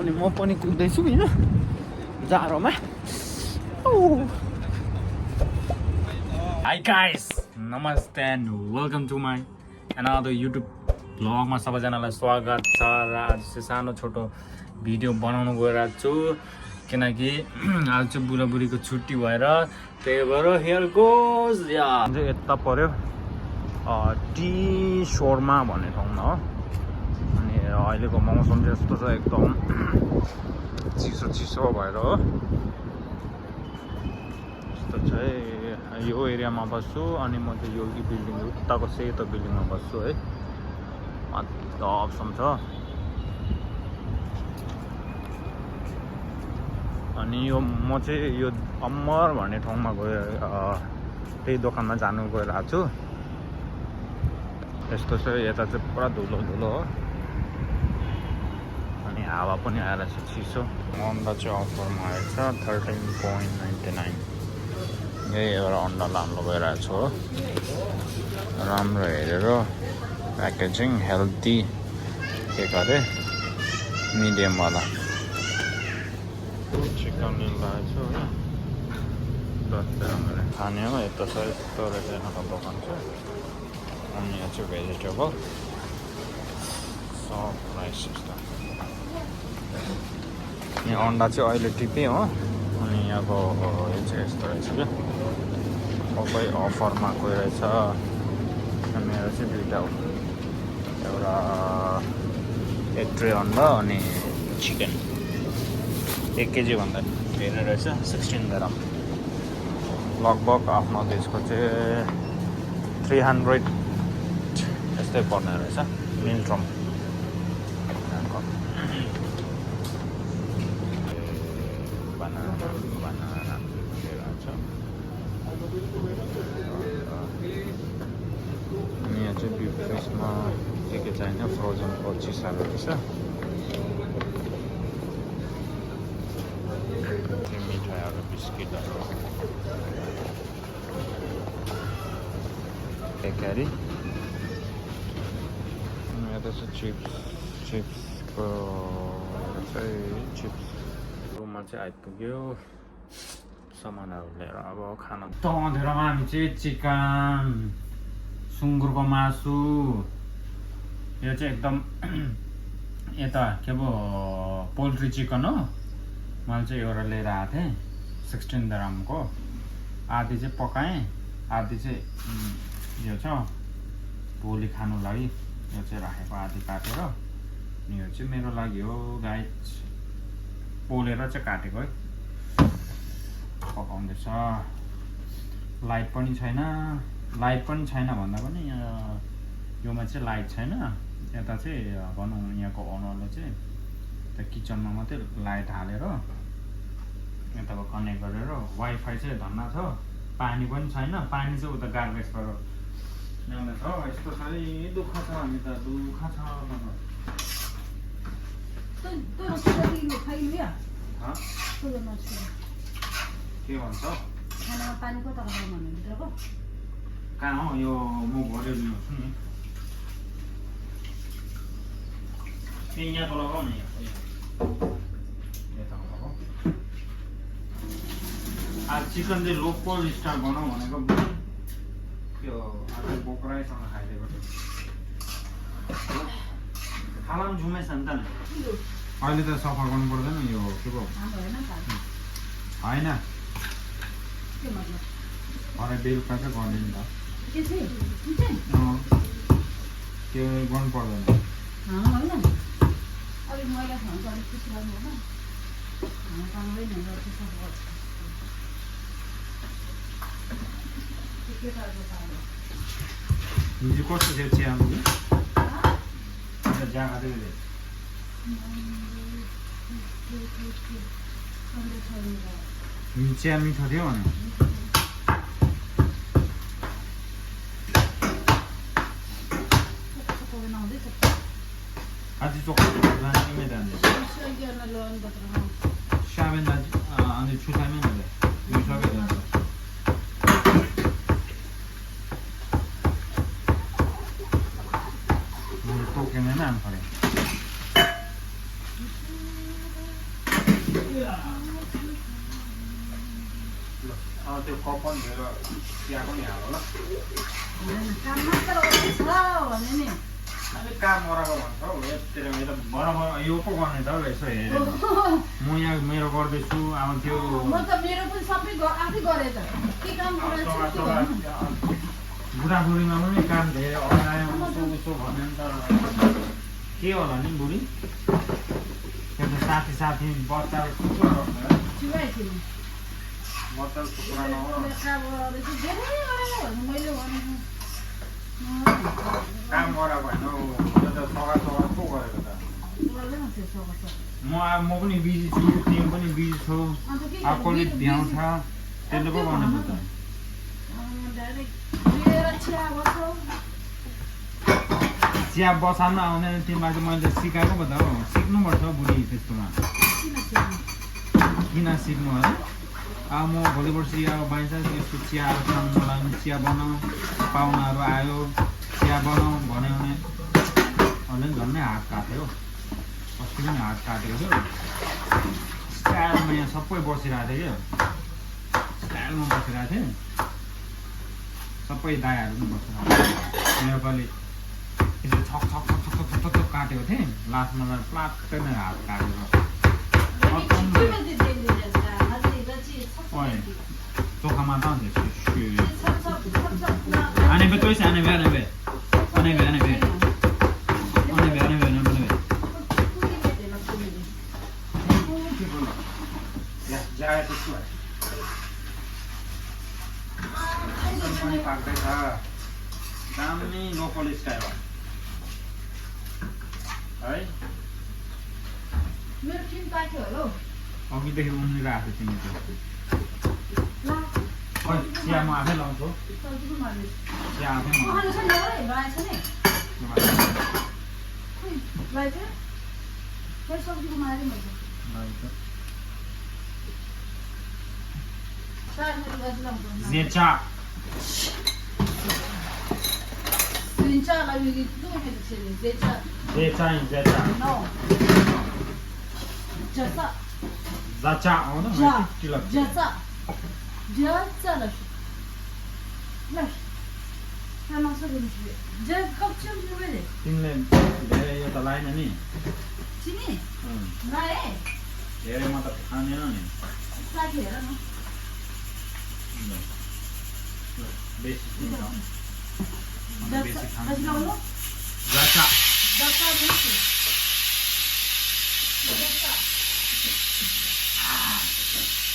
अनि म पनि कुद्दैछु हैन जाडोमा हाई गाइस नमस्ते and welcome to my another YouTube भ्लगमा सबैजनालाई स्वागत छ र आज चाहिँ सानो छोटो भिडियो बनाउनु गइरहेको छु किनकि आज चाहिँ बुढाबुढीको छुट्टी भएर त्यही भएर हियर गोज या चाहिँ यता पर्यो टी शोरमा भन्ने ठाउँमा हो अनि अहिलेको मौसम चाहिँ यस्तो छ एकदम चिसो चिसो भएर हो यस्तो चाहिँ यो एरियामा बस्छु अनि म चाहिँ यो बिल्डिङ उताको सेतो बिल्डिङमा बस्छु है अप्सन छ अनि यो म चाहिँ यो अमर भन्ने ठाउँमा गएर त्यही दोकानमा जानु गइरहेको छु यस्तो चाहिँ यता चाहिँ पुरा धुलो धुलो हो अनि हावा पनि आएर छ चिसो अन्डा चाहिँ अफरमा आएछ 13.99 यही एउटा अन्डा लानु गइरहेको छु हो राम्रो हेरेर प्याकेजिङ हेल्दी के गरे मिडियमवाला चिकन लगाएको छु है 10 रुपियाँ खाने हो यता छ यस्तो रहेछ यहाँको दोकान छ अनि यहाँ चाहिँ भेजिटेबल सब राइस यस्तो यहाँ अन्डा चाहिँ अहिले टिपेँ हो अनि यहाँको यो चाहिँ यस्तो रहेछ क्या सबै अफरमा गइरहेछ मेरो चाहिँ दुईवटा हो एउटा एक ट्रे अन्डा अनि चिकन 1 केजी भन्दा धेरै रहेछ 16 ग्राम लगभग आफ्नो देशको चाहिँ 300 यस्तै पर्ने रहेछ मिल्ट्रम अनि यहाँ चाहिँ बिफ फ्रेसमा के चाहिन्छ फ्रोजनको चिजहरू रहेछ मिठाईहरू बिस्किटहरू बेकरी यता चाहिँ चिप्सको चाहिँ चिप्स रुममा चाहिँ आइपुग्यो सामानहरू लिएर अब खाना तँधेरमा हामी चाहिँ चिकन सुँगुरको मासु यो चाहिँ एकदम यता के पो पोल्ट्री चिकन हो मैले चाहिँ एउटा लिएर आएको थिएँ 16 ग्रामको आधी चाहिँ पकाएँ आधी चाहिँ यो छ भोलि खानु लागि यो चाहिँ राखेको आधी काटेर यो चाहिँ मेरो लागि हो गाइस पोलेर चाहिँ काटेको है पकाउँदैछ लाइट पनि छैन भन्दा पनि योमा चाहिँ लाइट छैन यता चाहिँ भनौँ यहाँको ओनरले चाहिँ त्यो किचनमा मात्रै लाइट हालेर यताको कनेक्ट गरेर वाइफाई चाहिँ धन्न छ पानी पनि छैन पानी चाहिँ उता गार्बेजबाट ल्याउँदैछ यस्तो साह्रै दुःख छ हामी त दुःख छ के भन्छ कहाँ हो यो म भरेर ल्याउँछु नि यहाँको लगाऊ न यताको लगाऊ आज चिकन चाहिँ लोकल स्टाइल बनाऊ भनेको त्यो आज बोक्राइसँग खाइदिएको थियो खाला पनि झुमेछ नि त अहिले त सफा गर्नु पर्दैन यो के पो होइन अरे बेलुका चाहिँ गर्ने नि त त्यो गर्नु पर्दैन हिजो कस्तो थियो चिया चिया खाँदै चिया मिठो थियो भने आज चोखा जाने जान्छ साबेन दाजु अनि छुट्टामै हुँदै यो सबै जान्छ टोकेन नाम पऱ्यो त्यो कप पनि लिएर चिया पनि हाल्नु ल काम मात्र गर्दैछ भने नि अलिक काम गराएको भन्छ हौ यतिर त बराबर यो पो गर्ने त हौ यसो हेरेर म यहाँ मेरो गर्दैछु अब त्यो म त मेरो पनि सबै आफै गरेँ त के काम गरेछ बुढाबुढीमा पनि काम धेरै अगायो उसो भन्यो नि त के होला नि बुढी त्यो त साथी बच्चा थुप्रो बच्चा थुप्रो काम गरा भएन त्यो त सघा पो गरेको त म पनि बिजी छु तिमी पनि बिजी छौ कसले भ्याउँछ त्यसले पो गर्नु त चिया बसाल्नु आउँदैन तिमीलाई चाहिँ मैले सिकाएको पो त हो सिक्नुपर्छ बुढी त्यस्तोमा किन सिक्नु है अब म भोलि पर्सि अब बाइन्छ यस्तो चियाहरू खानु मलाई चिया बनाऊ पाहुनाहरू आयो चिया बनाऊ भन्यो भने अहिले झन्डै हात काट्यो अस्ति पनि हात काटेको थियो स्टाइलमा यहाँ सबै बसिरहेको थियो क्या स्टाइलमा बसिरहेको थिएँ सबै दायाहरू पनि बसिरहेको थियो मेरो पालि यसरी छक काटेको थिएँ लास्टमा प्लाक्कै नै हात काटेको toca matando ane be toise ane be ya jaya itu पनि पाक्दै छ दामी लोकल स्टाइल है मेरो टिम पाक्यो होला हौ अघिदेखि उम्लिरहेको थियो तिमी त चिया म आफै लाउँछु चिया आफै Zecha No. Jasa. Zacha हो न Jasa. Jasa lash. Lash. Sama सगुन छ जे कप्चम जुबेले तिमीले धेरै यो त लाइन नि चिनी लाए धेरै म त खाँदैन नि लागि हेर न बेसी चिनी बेसी खानु Zacha. Zacha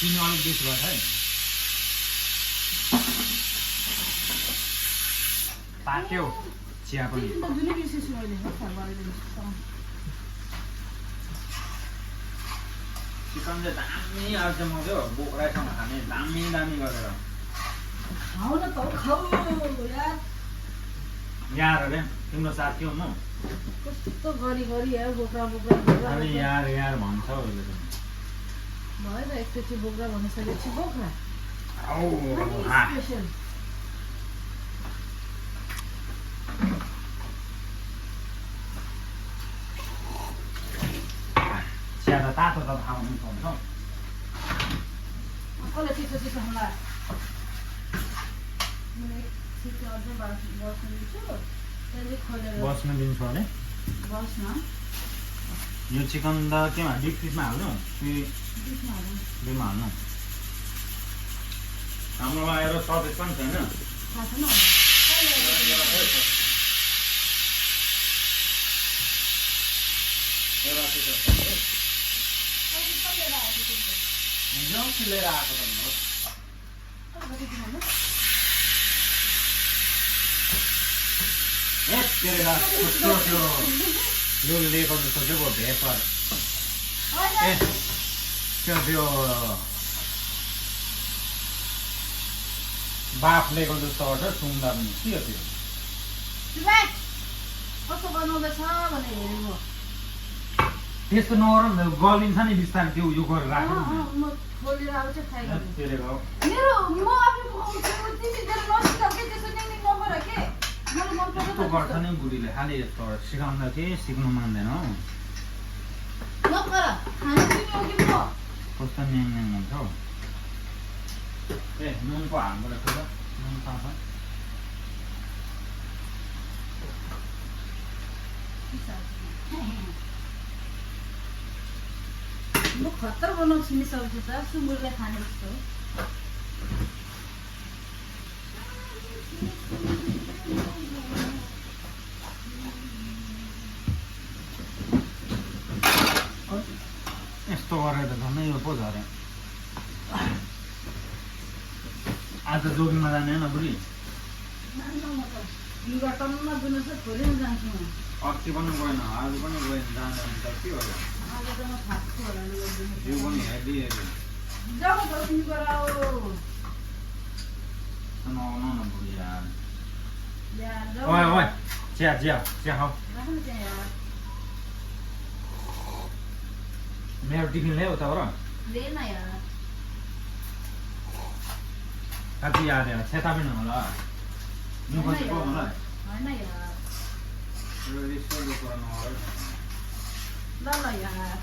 चिनी अलिक बेसी भयो है पाक्यो चिया पनि चिकन चाहिँ दामी आइटम आउँथ्यो बोक्रासँग खाने दामी गरेर खाऊ न त खाऊ यार यार अरे तिम्रो साथी हो म कस्तो गरी यार बोक्रा अनि यार भन्छ अहिले त भयो त एकचोटि बोक्रा भनिसकेपछि बोक्रा औ हा चिया त तातो खाउनु पर्छ कसले चिसो खाउँला बस्न दिन्छु अरे यो चिकन त केमा डिप फ्रिजमा हाल्नु कि डिपमा हाल्नु हाम्रो आएर सर्भिस पनि छैन लिएर आएको यो लिएको जस्तो चाहिँ भेपर त्यो बाफ लिएको जस्तो गर्छ सुन्दा पनि के हो त्यो कस्तो बनाउँदैछ भनेर हेरेको त्यस्तो नगरौँ गलिन्छ नि बिस्तारै त्यो यो गरेर राख्नु म खोलेर आउँछ ट्राई गर्छु तेरेको मेरो म आफै तिमी मेरो नसिक के त्यसो नै नगर के मलाई मन पर्छ त्यो गर्छ नि बुढीले खालि यस्तो सिकाउँदा के सिक्नु मान्दैन हौ नगर खानु तिमी हो कि म न्याङ हुन्छ हौ ए नुन पो हाल्नु पर्छ त नुन पाउँछ म खत्तर बनाउँछु नि सब्जी त सुँगुरले खाने जस्तो यस्तो गरेर त झन् यो पो झऱ्यो आज जोगिङमा जाने होइन बुढी लुगा टन्न बुन्नु छ भोलि जान्छु म अस्ति पनि गएन आज पनि गएन जाँदैन त के भयो आज त म थाक्छु होला लुगा बुन्नु जिउ पनि हेर्दी हेर्दी जाऊ बस्नु गराओ नआउनु न बुढी यार यार जाऊ ओए ओए चिया चिया चिया खाऊ राख्नु चाहिँ यार मेरो टिफिन ल्याऊ उताबाट लेन यार कति याद यार छेता पनि होला म कति पो होला हैन यार यो रिसो कुरा नहोला ल ल यार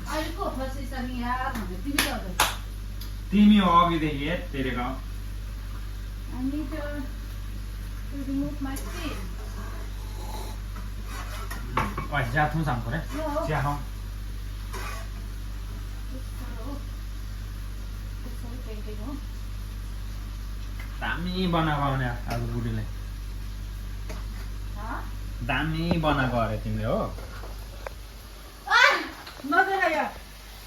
अहिले को फसी सनी यार भन्दै तिमी त हो तिमी हो अघिदेखि तेरेको I need to remove my skin. ओए चिया थुन साम परे No. चिया खाऊ दामी बनाएको भने आज बुढीले दामी बनाएको अरे तिमीले हो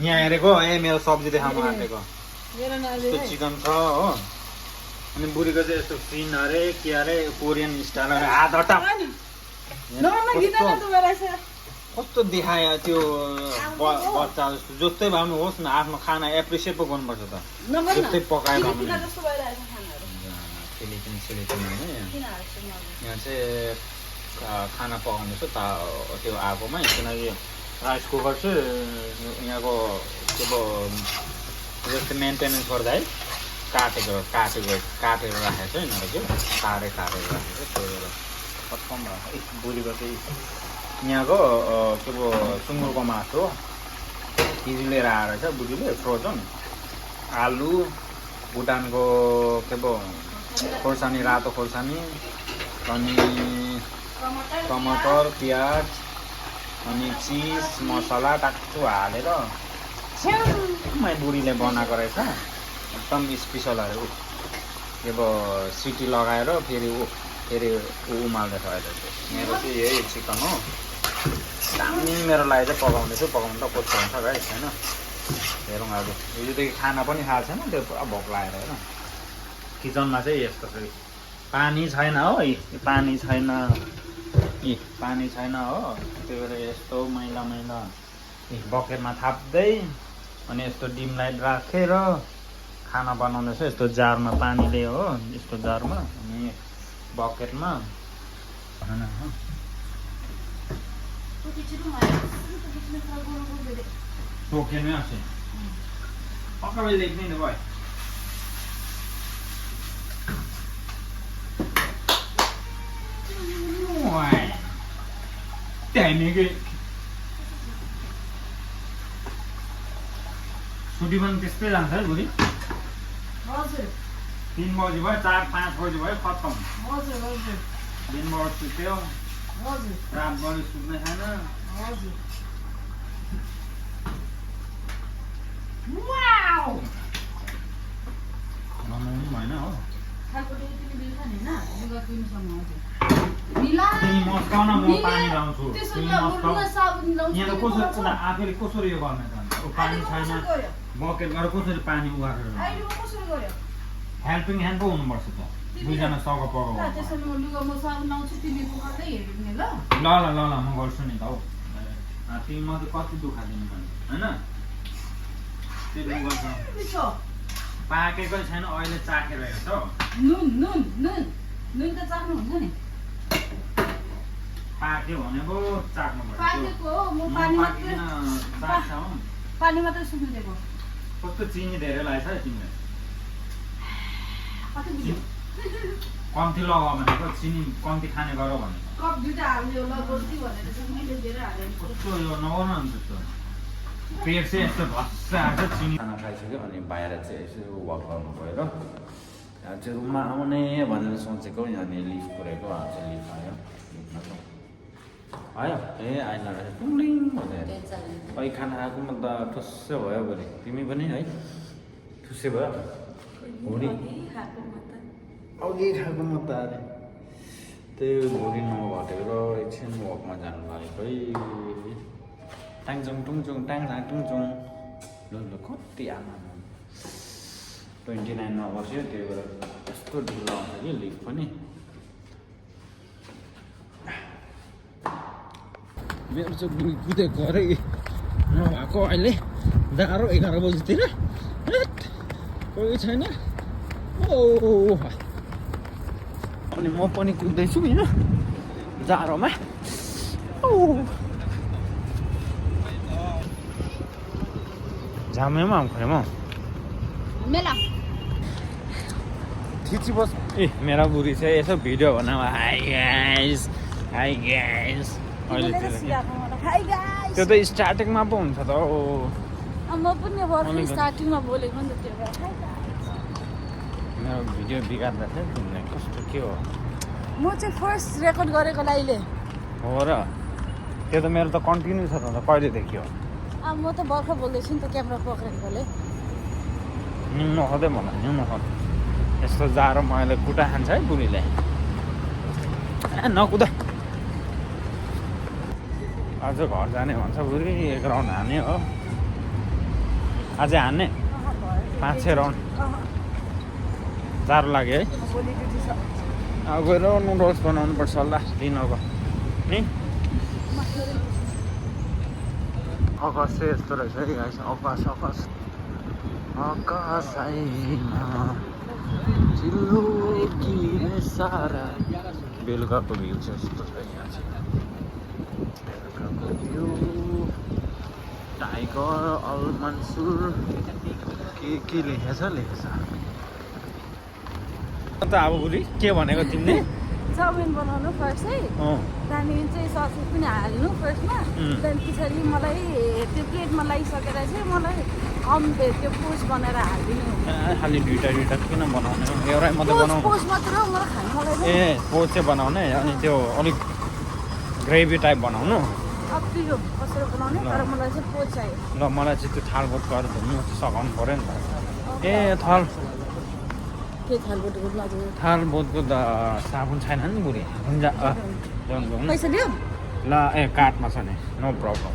यहाँ हेरेको ए मेरो सब्जी देखाउनु आँटेको यस्तो चिकन छ हो अनि बुढीको चाहिँ यस्तो फिन अरे के अरे कोरियन स्टाइल अरे हात हटा कस्तो देखायो त्यो बच्चा जस्तो जस्तै भए पनि होस् न आफ्नो खाना एप्रिसिएट पो गर्नुपर्छ त जस्तै पकायो भने फिलिपिन सिलिपिन होइन यहाँ चाहिँ खाना पकाउँदैछ त्यो आगोमा किनकि राइस कुकर चाहिँ यहाँको के पो जस्तै मेन्टेनेन्स गर्दा है काटेर राखेको छ यिनीहरू चाहिँ काटेर राखेको त्यही भएर खत्तम भएको बुढीको चाहिँ यहाँको के पो सुँगुरको मासु हो केजी लिएर आएर चाहिँ बुढीले फ्रोजन आलु भुटानको के पो खोर्सानी रातो खोर्सानी अनि टमाटर प्याज अनि चिज मसला टाक्टु हालेर छ्यामै बुढीले बनाएको रहेछ एकदम स्पेसलहरू के पो सिटी लगाएर फेरि उमाल्दैछ अहिले चाहिँ मेरो चाहिँ यही चिकन हो दामी मेरो लागि चाहिँ पकाउँदैछु पकाउनु त कस्तो हुन्छ गाइस होइन हेरौँ आज हिजोदेखि खाना पनि खाएको छैन त्यो पुरा भोक लागेर होइन किचनमा चाहिँ यस्तो छ पानी छैन हो पानी छैन पानी छैन हो त्यही भएर यस्तो मैला मैला बकेटमा थाप्दै अनि यस्तो डिम लाइट राखेर खाना बनाउँदैछ यस्तो जारमा पानीले हो यस्तो जारमा अनि बकेटमा टोकेनमै आउँछ पक्का लेख्ने नि भयो त्यहाँनिर छुट्टी पनि त्यस्तै जान्छ है बुढी 3 बजी भयो 4-5 बजी भयो खत्तम दिनभर सुत्यो रातभरि सुत्ने छैन रमाउनु भएन हो तिमी मस्काउन म पानी लाउँछु यहाँ त कसरी आफैले कसरी यो गर्न चाहन्छ पानी छैन बकेटबाट कसरी पानी उगारेर हेल्पिङ ह्यान्ड पो हुनुपर्छ त दुईजना सघ पकाउ ल म गर्छु नि त हौ तिमीमा त कति दुःख दिनु पर्ने होइन त्यो गर्छ पाकेकै छैन अहिले चाखेर हेर्छ पाक्यो भने पो चाख्नु पानी मात्रै सुक्नु दिएको कस्तो चिनी धेरै लागेछ है तिमीले कम्ती लगाऊ भनेको चिनी कम्ती खाने गर भनेको कप दुईटा हाल्यो ल गोर्ती भनेर चाहिँ मैले धेरै हालेँ कस्तो यो नगर्नु नि त्यस्तो पेट चाहिँ यस्तो भस्साएको छ चिनी खाना खाइसक्यो अनि बाहिर चाहिँ यसो वक गर्नु गएर यहाँ चाहिँ रुममा आउने भनेर सोचेको यहाँनिर लिफ्ट पुऱ्याएको आज चाहिँ लिफ्ट आयो आयो ए आएन रहेछ टुङ्लिङ भन्दै खै खाना खाएकोमा त ठुस्सै भयो बरु तिमी पनि है ठुस्सै भयो भुँडी अघि खाएको म त अरे त्यही भुँडी नघटेर एकछिन वकमा जानु लागेको है टाङचुङ टुङचुङ टाङझाङ टुङचुङ ल कति आमा 29 मा बस्यो त्यही भएर यस्तो ढिलो आउँछ कि लिफ्ट पनि मेरो चाहिँ दुई कुदे गरे नभएको अहिले 11 बजीतिर कोही छैन अनि म पनि कुद्दैछु होइन जाडोमा जामेमा आउँछ मेला खिची बस ए मेरा बुढी चाहिँ यसो भिडियो बनाऊ हाई गाइस अहिले त्यो त स्टार्टिङमा पो हुन्छ त हो म पनि भर्खर स्टार्टिङमा बोलेको नि त त्यो मेरो भिडियो बिगार्दा चाहिँ तिमीले कस्तो के हो म चाहिँ फर्स्ट रेकर्ड गरेको लाइले हो र त्यो त मेरो त कन्टिन्यू छ त कहिलेदेखि हो अब म त भर्खर बोल्दैछु नि त क्यामेरा पक्रेकोले न्यु नखाँदै मलाई न्यु नखाँदै यस्तो जाडो मैले कुटा खान्छ है बुढीले ए नकुद आज घर जाने भन्छ बुढी 1 राउन्ड हान्ने हो अझै हान्ने 5-6 राउन्ड जाडो लाग्यो है अब गएर नुडल्स बनाउनु पर्छ होला दिनको नि आकाश चाहिँ यस्तो रहेछ है गाइस आकाश आकाशैमा चिल्लो किन सारा बेलुकाको भ्यू चाहिँ यस्तो छ यहाँ चाहिँ बेलुकाको भ्यू टाइगर अल मन्सुर के लेखेछ त अब बुढी के भनेको तिमीले चाउमिन बनाउनु फर्स्ट है त्यहाँदेखि चाहिँ ससेज पनि हाल्नु फर्स्टमा त्यहाँदेखि पछाडि मलाई त्यो प्लेटमा लगाइसकेर चाहिँ मलाई त्यो पोस्ट बनाएर हालिदिनु खालि दुईटा किन बनाउने हो एउटै मात्रै बनाउनु पोस्ट मात्र हो मलाई खानु मलाई ए पोस्ट चाहिँ बनाउने अनि त्यो अलिक ग्रेभी टाइप बनाउनु अप्ठ्यारो कसरी बनाउने तर मलाई चाहिँ पोस्ट चाहियो ल मलाई चाहिँ त्यो थालबोट गरेर धुम्नु सघाउनु पऱ्यो नि त ए के थालबोटको लागि थालबोटको त साबुन छैन नि बुढी हुन्छ पैसा दियो ल ए कार्डमा छ नि नो प्रब्लम